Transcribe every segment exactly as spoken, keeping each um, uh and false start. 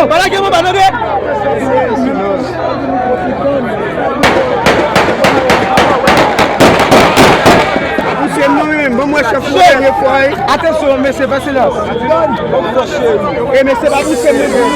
Pa lage manba, tande! Pouse m non, men, ban m wè chèf mwen dènye fwa, wi. Atansyon, mesye, pa silans. E mesye, pa pouse m non.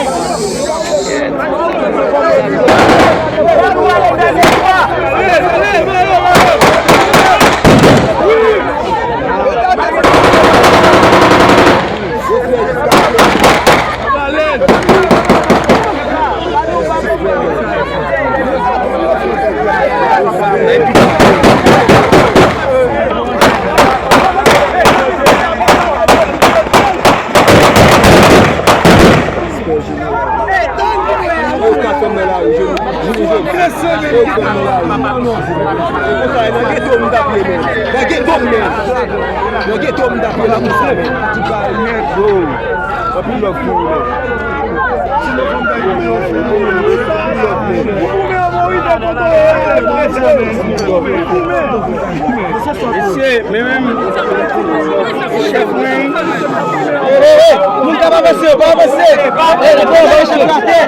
Nan geto m t ap ye menm. Nan geto m menm. Nan geto m t ap ye la konsa menm. Anpil love pou ou menm. Mesye, men menm, chèf mwen. Moun k ap avanse yo, pa avanse. Ey, nan pran bay chèf la tè.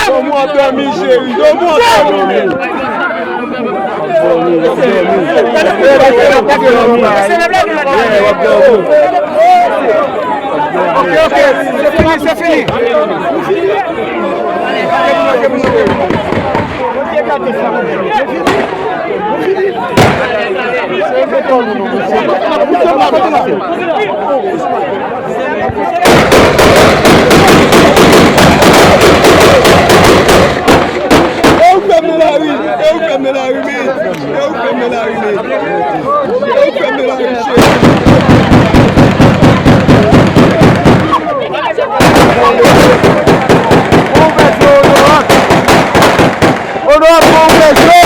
Donm w ap dòmi, cheri. Donm w ap dòmi. Ok, ok. Se fini, se fini. E ou fèmen lari, e ou fèmen lari, men. E ou fèmen lari, men. E ou fèmen lari, cheri. Onorab, bon ouvèje!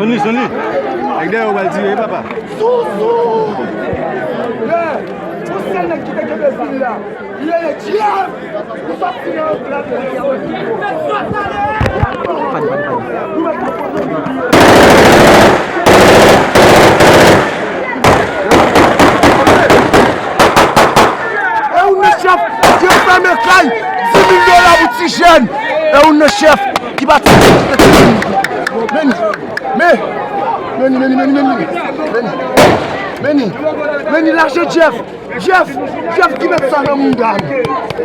Sonny, Sonny. Ak dèyè w pral tire, papa. Sousou! Yeah! Ou sèl nèg ki te kenbe vil la. Lele Jeff! Ou sòti nan anklave. E ou nan chèf, yo fèmen kay, dis mil dola pou ti jèn. E ou nan chèf, ki pa ti jèn, ki te ti jèn. Men, Men, men ni, men ni, men ni, men ni, men ni, men ni, men ni, lache Jeff, Jeff, Jeff ki met sa nan mouda m.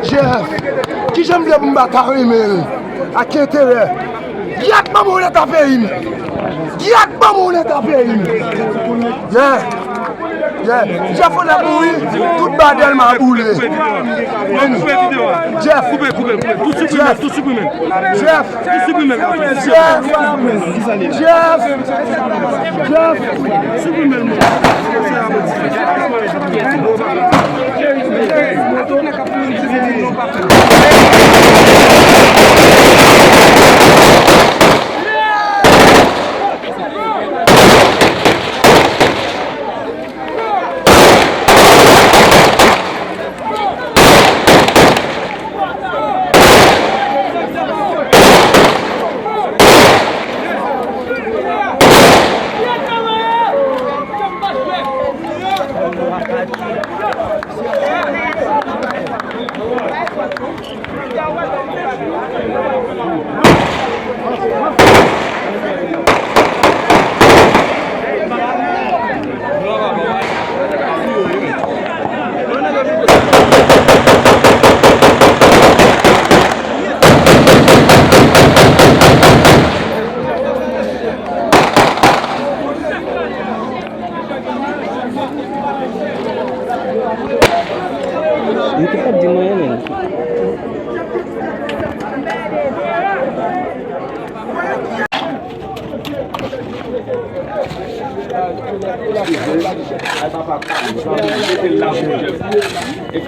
Jeff, kijan m vle pou m pa ta renmen l ak enterè. Yak manman w leta peyi m. Yak manman w leta peyi m. Yeah. Yeah. Jeff Ronald mouri, tout badèl ma boule. Men ni. Jeff. Koupe, koupe, koupe. Tout siprime, tout siprime. Jeff. Tout siprime. Jeff. Jeff. Jeff. Siprime. Li te pa di m anyen, menm.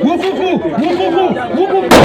Woukoufou! Woukoufou! Woukoufou!